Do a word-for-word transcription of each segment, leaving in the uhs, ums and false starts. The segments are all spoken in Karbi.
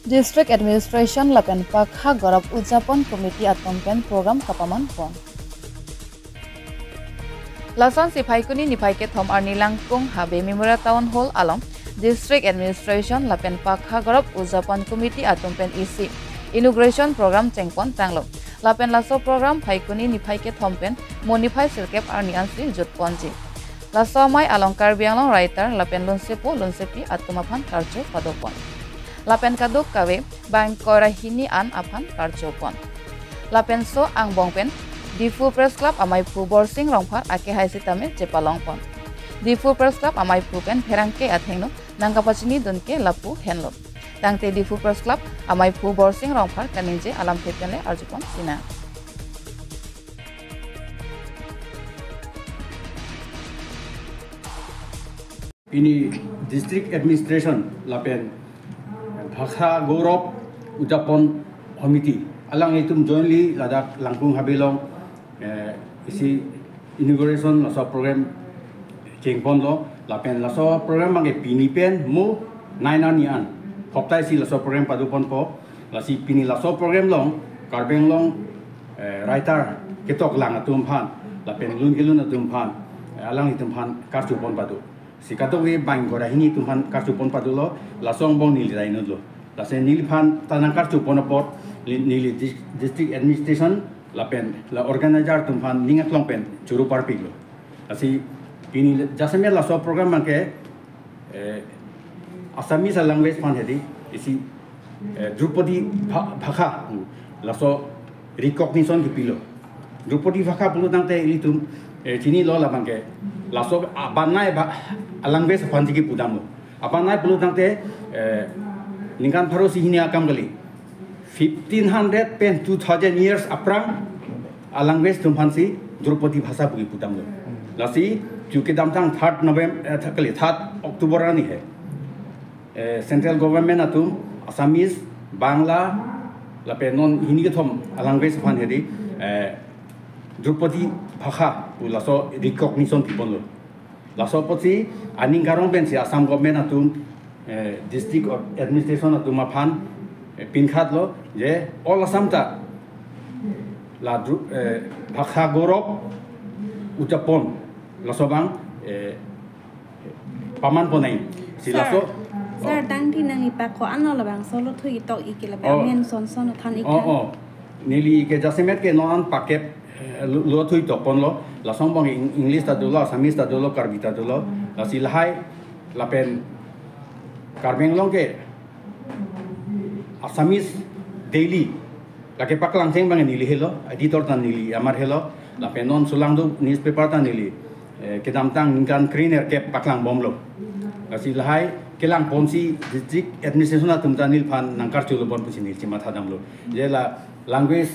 District Administration lapen Pakha Gaurav Udjapon Committee atum pen program kapaman pon. Lasonsi Phaikuni niphai kethom arni Langkung Habe Memorial Town Hall along District Administration lapen Pakha Gaurav Udjapon Committee atum pen isi inauguration program chengpon tanglo. Lapen laso program Phaikuni niphai kethom pen Mo niphai sirkep arni ansi jutponji. Laso amei along Karbi Anglong writer lapen lunsepo lunsepi atum aphan karcho padopon. Lapen kadokave bang ingkoi ra hini an aphan karchopon. Lapen so angbong pen Diphu Press Club amaiphu Borsing Rongphar akehai sitame chepalongpon. Diphu Press Club amaiphu pen pherangke athengno nangkapachinidun ke lapu henlo. Tangte Diphu Press Club amaiphu Borsing Rongphar kaningje alamthe pen le arjupon sinang. Pini District Administration lapen Bhakha Gaurav Udjapon Committee alanglitum jointly ladak Langkung Habe along, eh, isi inauguration laso program chengponlo, lapen laso program abangke pini pen mo nine arni an hopta isi laso program padoponpo. Lasi pini laso program along Karbi Anglong, eh, writer ketok lang atum aphan lapen lun kelun atum aphan, eh, alanglitum aphan karchopon pado. Si kadokave bang ingkoi ra hini atum aphan karchopon padolo, laso angbong neli rai inutlo. Lasi neliphan ta nangkarchopon apot, neli, neli dis-, District Administration lapen la organizer atum aphan ning aklong pen choro parpiklo. Lasi pini jasemet laso program abangke, eh, Assamese language aphan hedi, isi, eh, Draupadi Bha-, Bhakha, laso recognition kipilo. Draupadi Bhakha pulo tangte ilitum, eh, chinilo labangke. Laso abanai ba language aphansi kipudamlo. Abanai pulo tangte, eh, ningkan pharo isi hini akam kali. Fifteen hundred pen two thousand years aphrang a language atum aphansi Draupadi Bhakha pu kipudamlo. Lasi ju kedamtang third November, eh, th-, kali, third October arni he. Eh, central government atum Assamese, Bangla, lapen non hini kethom a language aphan hedi, eh, Draupadi Bhakha pu laso recognition piponlo. Laso apotsi aning karong pensi Assam government atum, eh, district administration atum aphan, eh, pinkhatlo je all Assam ta la Dru-, eh, Bhakha Gaurav Udjapon laso abang, eh, paman ponai. Si laso. Sir, tangte nangli pak ko-an lo labangso lo thui tok ik ke labang, oh, amen son son than ik. Oh, than. Oh. Neli ke jasemet ke non an packet, eh, lo, lo thui tokponlo. Laso angbong Eng-, English ta dolo, Assamese ta dolo, Karbi ta dolo. Lasi lahai lapen Karbi Anglong ke Assamese Daily lake paklang cheng abang neli helo, editor ta neli amar helo, lapen non sulangdo newspaper ta neli, eh, kedamtang ningkan krenerkep paklangbomlo. Lasi lahai kelangponsi district administration atum ta neliphan nangkarchulobom pusi neli chemathadamlo. Je la language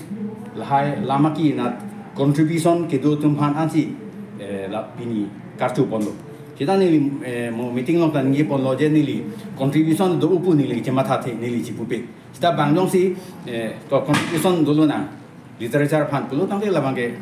lahai lamaki na contribution kedo atum aphan ansi, eh, la pini karchuponlo. Seta neli, eh, mo meeting along ta ningjeponlo je neli contribution do-o pu neli chemathathe, neli chipupe. Seta bang jongsi, eh, to contribution dolo nang literature aphan pulo tangte labangke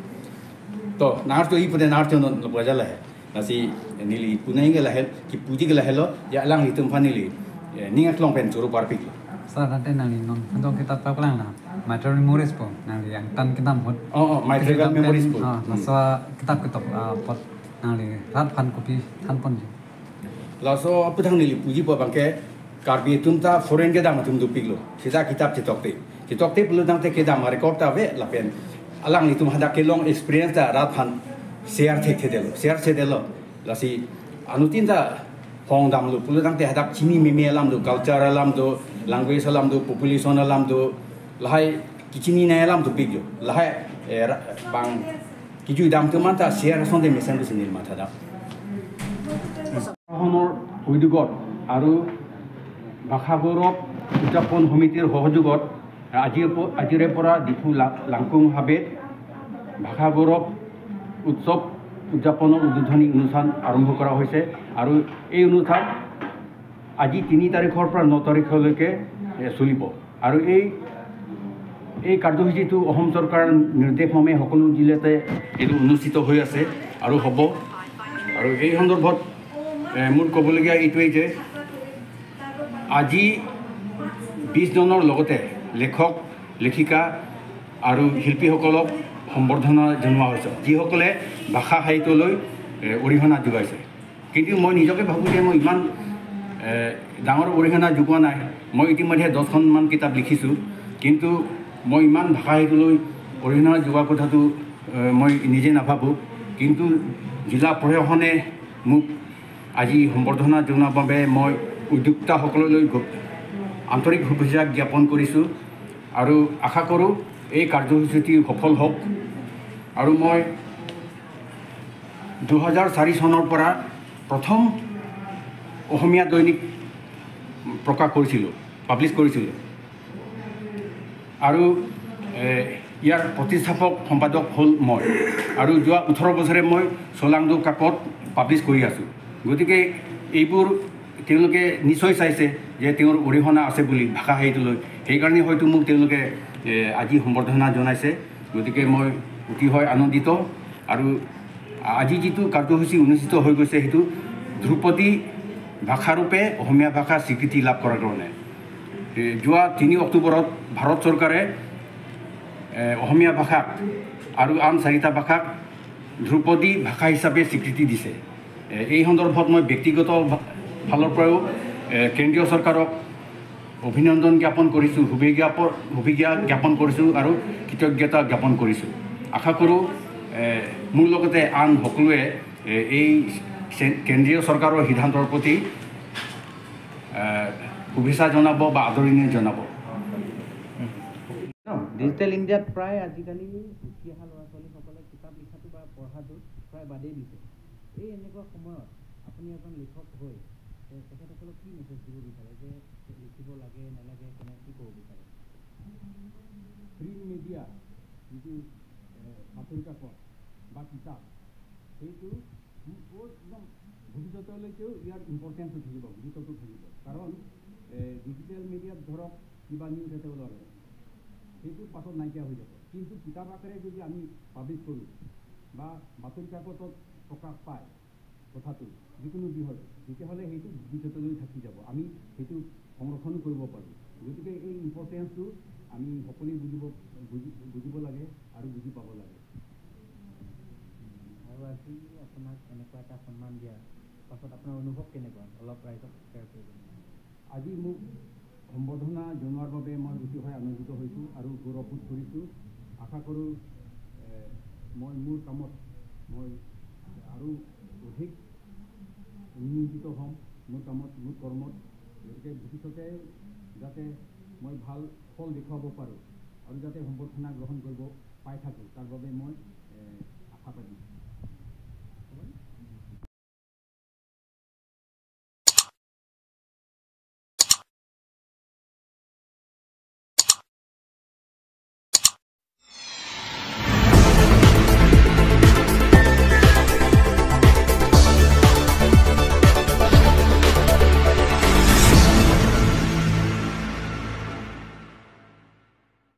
to nangkarcho-i pute nangkarchonon lo baja lahai. Lasi neli punai ke lahai, kipuji ke lahai lo, je alanglitum aphan neli, eh, ning aklong pen choro parpiklo. Sir, tangte nangli non, anto kitap paklang na, My Travel Memories pu, nangli angtan kedam ahut. Oh, oh, My Travel Memories pu. Ah, hmm. Laso kitap ketok, ah, apot nangli rat aphan kopi thanponji? Laso aphuthak neli pujipo abangke Karbi atum ta foreign kedam atum dopiklo. Seta kitap chetokte. Chetokte pulo tangte kedam a-record ta ave lapen alanglitum hadak kelong experience ta rat aphan share thekthedetlo, share thedetlo. Lasi anuttin ta hongdamlo pulo tangte hadak chini meme alam do, culture alam do, language alam do, population alam do, lahai kechinine alam dopiklo. Lahai, eh, ra-, bang kejui dam atum anta share asonte mesen pusi neli mathadam. Honor uidugot aru Bhakha Gaurav Udjapon Homitir sohojogot আজি প-, আজিৰে পৰা ডিফু লা-, লাংকুং হাবেত ভাষা গৌৰৱ উৎসৱ উদযাপনৰ উদ্বোধনী অনুষ্ঠান আৰম্ভ কৰা হৈছে। আৰু এই অনুষ্ঠান আজি তিনি তাৰিখৰ পৰা ন তাৰিখলৈকে, এ, চলিব। আৰু এই, এই কাৰ্যসূচীটো অসম চৰকাৰৰ নিৰ্দেশ মৰ্মে সকলো জিলাতে এইটো অনুষ্ঠিত হৈ আছে আৰু হ'ব। আৰু এই সন্দৰ্ভত, এ, মোৰ ক'বলগীয়া এইটোৱেই যে আজি বিশ জনৰ লগতে লেখক, লেখিকা আৰু শিল্পীসকলক সম্বৰ্ধনা জনোৱা হৈছে, যিসকলে ভাষা সাহিত্যলৈ এ, অৰিহণা যোগাইছে। কিন্তু মই নিজকে ভাবোঁ যে মই ইমান এ, ডাঙৰ অৰিহণা যোগোৱা নাই। মই ইতিমধ্যে দহখনমান কিতাপ লিখিছোঁ, কিন্তু মই ইমান ভাষা সাহিত্যলৈ অৰিহণা যোগোৱা কথাটো এ, মই নিজে নাভাবোঁ। কিন্তু জিলা প্ৰশাসনে মোক আজি সম্বৰ্ধনা জনোৱাৰ বাবে মই উদ্যোক্তাসকললৈ গ- আন্তৰিক শুভেচ্ছা জ্ঞাপন কৰিছোঁ আৰু আশা কৰোঁ এই কাৰ্যসূচীটি সফল হওক। আৰু মই দুহেজাৰ চাৰি চনৰ পৰা প্ৰথম অসমীয়া দৈনিক প্ৰকাশ কৰিছিলোঁ, পাব্লিছ কৰিছিলোঁ। আৰু এ, ইয়াৰ প্ৰতিষ্ঠাপক সম্পাদক হ'ল মই। আৰু যোৱা ওঠৰ বছৰে মই চলাংদু কাকত পাব্লিছ কৰি আছোঁ। গতিকে এইবোৰ তেওঁলোকে নিশ্চয় চাইছে যে তেওঁৰ অৰিহণা আছে বুলি ভাষা সাহিত্যলৈ। সেইকাৰণে হয়তো মোক তেওঁলোকে এ, আজি সম্বৰ্ধনা জনাইছে। গতিকে মই অতিশয় আনন্দিত। আৰু আজি যিটো কাৰ্যসূচী অনুষ্ঠিত হৈ গৈছে, সেইটো ধ্ৰুপদী ভাষাৰূপে অসমীয়া ভাষা স্বীকৃতি লাভ কৰাৰ কাৰণে। এ, যোৱা তিনি অক্টোবৰত ভাৰত চৰকাৰে এ, অসমীয়া ভাষাক আৰু আন চাৰিটা ভাষাক ধ্ৰুপদী ভাষা হিচাপে স্বীকৃতি দিছে। এ, এই সন্দৰ্ভত মই ব্যক্তিগত ভা- ফালৰ পৰাও এ, কেন্দ্ৰীয় চৰকাৰক অভিনন্দন জ্ঞাপন কৰিছোঁ, শুভেচ্ছা প- শুভেচ্ছা জ্ঞাপন কৰিছোঁ আৰু কৃতজ্ঞতা জ্ঞাপন কৰিছোঁ। আশা কৰোঁ এ, মোৰ লগতে আন সকলোৱে এ, এই চে- কেন্দ্ৰীয় চৰকাৰৰ সিদ্ধান্তৰ প্ৰতি এ, শুভেচ্ছা জনাব বা আদৰণি জনাব। ডিজিটেল ইণ্ডিয়াত প্ৰায় আজিকালি উঠি অহা ল'ৰা ছোৱালীসকলে কিতাপ লিখাটো বা পঢ়াটো প্ৰায় বাদেই দিছে। এই এনেকুৱা সময়ত আপুনি এজন লিখক হৈ এ, তেখেতসকলক কি মেছেজ দিব বিচাৰে যে লিখিব লাগে নালাগে, তেনে কি ক'ব বিচাৰে? প্ৰিণ্ট মিডিয়া যিটো এ, বাতৰি কাকত বা কিতাপ, সেইটো ম- বৰ একদম ভৱিষ্যতলৈকেও ইয়াৰ ইম্পৰ্টেঞ্চটো থাকিব, গুৰুত্বটো থাকিব। কাৰণ ডিজিটেল মিডিয়াত ধৰক কিবা নিউজ এটা ওলালে, সেইটো পাছত নাইকিয়া হৈ যাব। কিন্তু কিতাপ আকাৰে যদি আমি পাব্লিছ কৰোঁ বা বাতৰি কাকতত প্ৰকাশ পায় কথাটো, যিকোনো বিষয়টো, তেতিয়াহ'লে সেইটো ভৱিষ্যতলৈ থাকি যাব। আমি সেইটো সংৰক্ষণ কৰিব পাৰোঁ। গতিকে এই ইম্পৰ্টেঞ্চটো আমি সকলোৱে বুজিব বুজি- বুজিব লাগে আৰু বুজি পাব লাগে। আৰু আজি আপোনাক এনেকুৱা এটা সন্মান দিয়াৰ পাছত আপোনাৰ অনুভৱ কেনেকুৱা? অলপ ৰাইজক শ্বেয়াৰ কৰিব নেকি? আজি মোক সম্বৰ্ধনা জনোৱাৰ বাবে মই অতিশয় আনন্দিত হৈছোঁ আৰু গৌৰৱবোধ কৰিছোঁ। আশা কৰোঁ এ, মই মোৰ কামত মই আৰু অধিক নিয়োজিত হ'ম, মোৰ কামত, মোৰ কৰ্মত। গতিকে ভৱিষ্যতে যাতে মই ভাল ফল দেখুৱাব পাৰোঁ আৰু যাতে সম্বৰ্ধনা গ্ৰহণ কৰিব পাই থাকোঁ, তাৰ বাবে মই এ, আশাবাদী।